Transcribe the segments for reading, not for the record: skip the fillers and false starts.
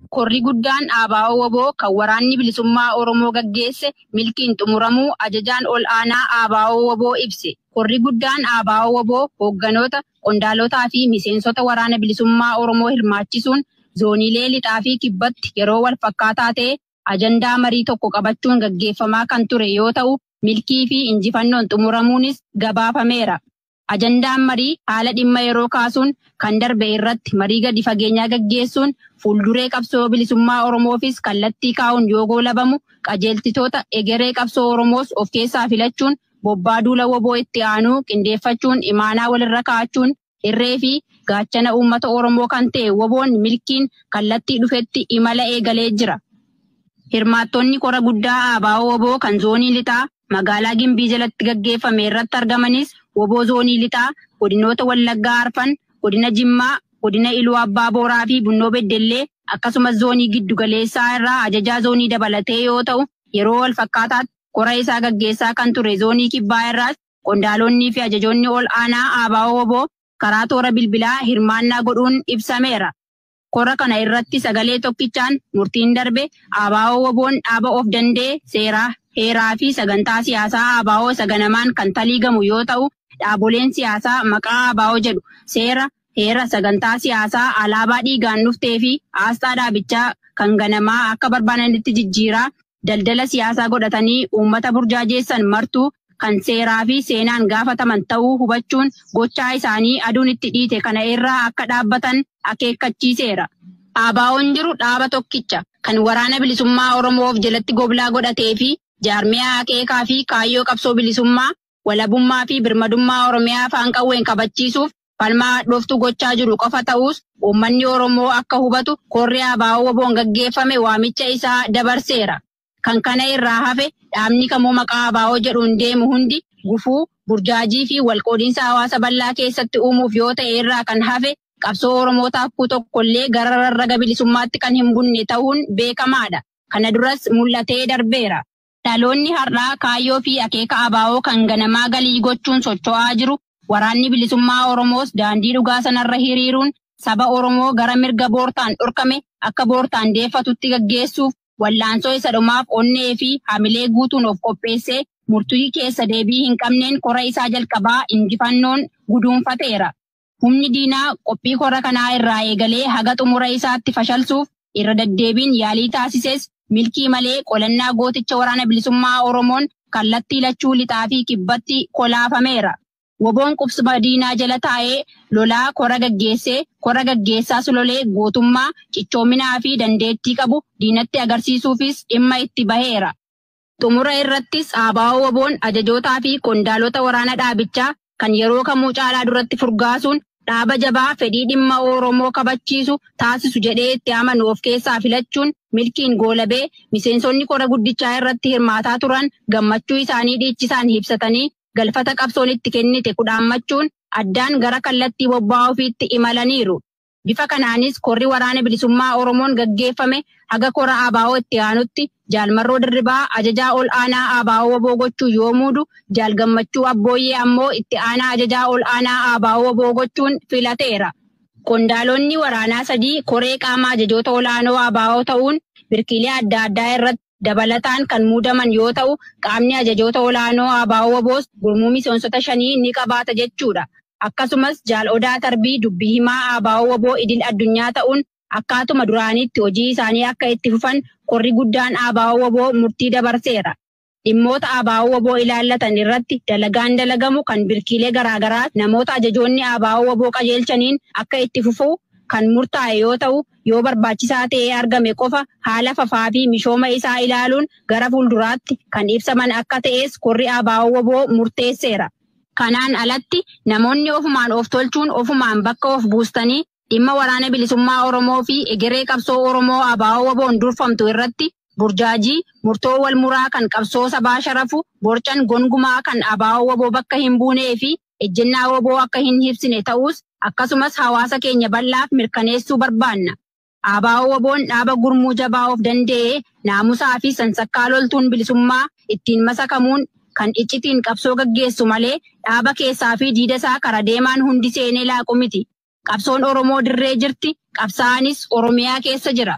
Korri guddaan ABO WBO kan waraanni bilisummaa Oromoo gaggeesse milkiin xumuramuu ajajaan ol aanaa ABO WBO ibse. Korri guddaan ABO WBO hoogganoota, qondaalotaa fi miseensota waraana bilisummaa Oromoo hirmaachisuun zooniilee lixaa fi kibbatti yeroo wal fakkaataa ta'e ajandaa marii tokko qabachuun gaggeeffamaa kan ture yoo ta'u, milkii fi injifannoon xumuramuunis gabaafameera. Ajandaan marii haala dhimma yeroo kaasuun kan darbe irratti marii gadi fageenyaa gaggeessuun fuulduree qabsoo bilisummaa Oromoofis kallattii kaa'uun yoo goolabamu, qajeeltitoota egeree qabsoo Oromoos of keessaa filachuun bobbaa duula WBO itti aanuu qindeeffachuun imaanaa walirra kaa'achuun irree fi gaachana uummata Oromoo kan ta'e WBOn milkiin kallattii dhufetti imala eegalee jira. Hirmaattonni kora guddaa ABO WBO kan zoonii lixaa magaalaa Gimbii jalatti gaggeeffame irratti argamanis WBO zoonii lixaa godinoota Wallaggaa Arfan, godina Jimmaa, godina Iluu Abbaa Booraa fi Bunnoo Beddellee akkasumas zoonii giddu galeessaa irraa ajajaa zoonii dabalatee yoo ta'u, yeroo wal fakkaataatti kora isaa gaggeessaa kan ture zoonii kibbaa irraas qondaalonni fi ajajoonni ol aanaa ABO WBO karaa toora bilbilaa hirmaannaa godhuun ibsameera. Kora kana irratti sagalee tokkichaan murtiin darbe ABO WBOn dhaaba of danda'e seeraa, heeraa fi sagantaa siyaasaa ABO isa ganamaan kan taliigamu yoo ta'u, dhaaboleen siyaasaa maqaa ABO jedhu seera, heera, sagantaa siyaasaa, alaabaa dhiigaan dhuftee fi aasxaa dhaabichaa kan ganamaa akka barbaadanitti jijjiiraa daldala siyaasaa godhatanii uummata burjaajeessan martuu kan seeraa fi seenaan gaafataman ta'uu hubachuun gochaa isaanii aduun itti dhiite kana irraa akka dhaabbatan akeekkachiiseera. ABO'n jiru dhaaba tokkicha kan waraana bilisummaa Oromoo of jalatti goblaa godhatee fi jaarmiyaa akeekaa fi kaayyoo qabsoo bilisummaa, walabummaa fi birmadummaa Oromiyaa afaan qawween kabachiisuuf falmaa hadhooftuu gochaa jiru qofa ta'us uummanni Oromoo akka hubatu korri ABO WBOn gaggeeffame waamicha isaa dabarseera. Kan kana irraa hafe dhaabni kamuu maqaa ABO jedhuun deemu hundi gufuu, burjaajii fi walqoodinsa hawaasa bal'aa keessatti uumuuf yoo ta'e irraa kan hafe qabsoo Oromoo taakkuu tokkollee gara rarraga bilisummaatti kan hin bunne ta'uun beekamaadha. Kana duras mul'atee darbeera. Dhaloonni har'aa kaayyoo fi akeeka ABO kan ganamaa galii gochuun socho'aa jiru waraanni bilisummaa Oromoos daandii dhugaa sanarra hiriiruun saba Oromoo gara mirga boortaan dhorkame akka boortaan deeffatutti gaggeessuuf wallaansoo isa dhumaaf onnee fi hamilee guutuun of qopheessee murtii keessa deebii hin qabneen kora isaa jalqabaa injifannoon guduunfateera. Humni diinaa qophii kora kanaa irraa eegalee haga xumura isaatti fashalsuuf irra deddeebiin yaalii taasises milkii malee qolannaa gooticha waraana bilisummaa Oromoon kallattii lachuu lixaa fi kibbatti kolaafameera. WBOn qubsuma diinaa jala taa'ee lolaa kora gaggeessee kora gaggeessaas lolee gootummaa, cichoominaa fi dandeettii qabu diinatti agarsiisuufis dhimma itti baheera. Xumura irrattis ABO WBOn ajajootaa fi qondaalota waraana dhaabichaa kan yeroo kamuu caalaa duratti furgaasuun dhaaba jabaa fedhii dhimma Oromoo kabachiisu taasisu jedhee itti amanu of keessaa filachuun milkiin goolabee miseensonni kora guddichaa irratti hirmaataa turan gammachuu isaanii dhiichisaan ibsatanii galfata qabsoon itti kennite kudhaammachuun addaan gara kallattii bobba'aa ofiitti imalaniiru. Bifa kanaanis korri waraana bilisummaa Oromoon gaggeeffame haga kora ABO itti aanutti Jaal Marroo Dirribaa ajajaa ol aanaa ABO WBO gochuu yoo muudu, Jaal Gammachuu Abbooyyee ammoo itti aanaa ajajaa ol aanaa ABO WBO gochuun filateera. Qondaalonni waraanaa sadii koree qaama ajajoota olaanoo ABO ta'uun birkiilee adda addaa irratti dabalataan kan muudaman yoo ta'u, qaamni ajajoota olaanoo ABO WBOs gurmuu miseensota 5 ni qabaata jechuudha. Akkasumas Jaal Odaa Tarbii dubbii himaa ABO WBO idil addunyaa ta'uun akkaatuma duraanitti hojii isaanii akka itti fufan korri guddaan ABO WBO murtii dabarseera. Dhimmoota ABO WBO ilaallatan irratti dalagaan dalagamu kan birkiilee garaagaraa namoota ajajoonni ABO WBO qajeelchaniin akka itti fufu kan murtaa'e yoo ta'u, yoo barbaachisaa ta'ee argame qofa haala fafaa fi mishooma isaa ilaaluun gara fuulduraatti kan ibsaman akka ta'es korri ABO WBO murteesseera. Kanaan alatti namoonni ofumaan of tolchuun ofumaan bakka of buustanii dhimma waraana bilisummaa Oromoo fi egeree qabsoo Oromoo ABO WBOn durfamtu irratti burjaajii murtoo wal muraa kan qabsoo sabaa sharafu borcan gongumaa kan ABO WBO bakka hin buunee fi ejjennaa WBO akka hin ibsine ta'us akkasumas hawaasa keenya bal'aaf mirkaneessuu barbaanna. ABO WBOn dhaaba gurmuu jabaa of danda'ee naamusaa fi sansakkaa loltuun bilisummaa ittiin masakamuun kan iccitiin qabsoo gaggeessu malee dhaaba keessaa fi diida isaa kara deemaan hundi seenee laaqu miti. Qabsoon Oromoo dirree jirti, qabsaa'anis Oromiyaa keessa jira.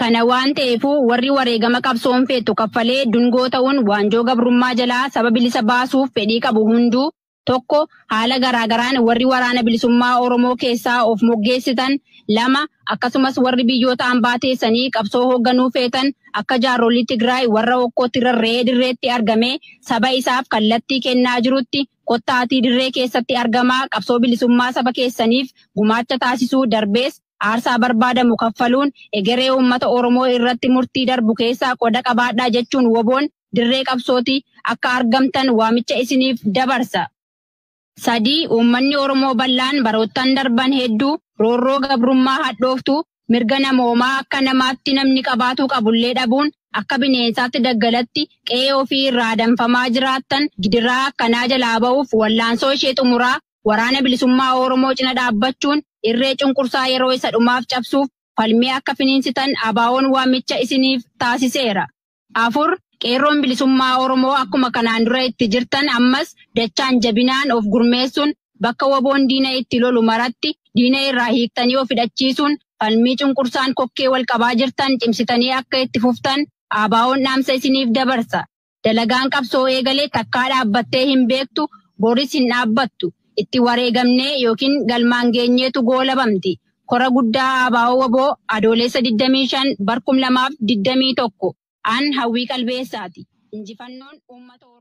Kana waan ta'eefuu warri wareegama qabsoon feetu kaffalee dungoo ta'uun waanjoo gabrummaa jalaa saba bilisa baasuuf fedhii qabu hunduu tokko haala garaagaraan warri waraana bilisummaa Oromoo keessaa of moggeessitan, lama akkasumas warri biyyoota hambaa teessanii qabsoo hoogganuu feetan akka jaarolii Tigraay warra hokkootti rarra'ee dirreetti argamee saba isaaf kallattii kennaa jirutti kottaatii dirree keessatti argamaa qabsoo bilisummaa saba keessaniif gumaacha taasisuu darbees aarsaa barbaadamu kaffaluun egeree uummata Oromoo irratti murtii darbu keessaa qooda qabaadhaa jechuun WBOn dirree qabsooti akka argamtan waamicha isiniif dabarsa. 3 uummanni Oromoo bal'aan baroottan darban hedduu roorroo gabrummaa hadhooftu mirga namoomaa akka namaatti namni qabaatu qabullee dhabuun akka bineensaatti daggalatti qe'ee ofii irraa danfamaa jiraattan gidiraa akkanaa jalaa ba'uuf wallaansoo ishee xumuraa waraana bilisummaa Oromoo cina dhaabbachuun irree cunqursaa yeroo isa dhumaaf cabsuuf falmii akka finiinsitan ABO'n waamicha isiniif taasiseera. 4 qeerroon bilisummaa Oromoo akkuma kanaan dura itti jirtan ammas dachaan jabinaan of gurmeessuun bakka WBOn diina itti lolu maratti diina irraa hiiktanii of hidhachiisuun falmii cunqursaan kokkee wal qabaa jirtan cimsitanii akka itti fuftan ABO'n dhaamsa isiniif dabarsa. Dalagaan qabsoo eegalee takkaa dhaabbattee hin beektu, boris hin dhaabbattu. Itti wareegamnee yookiin galmaan geenyeetu goolabamti. Kora guddaa ABO WBO Adoolessa 25 barkum 2021. An Hawwii Qalbeessaati. Injifannoon uummata Oromoo.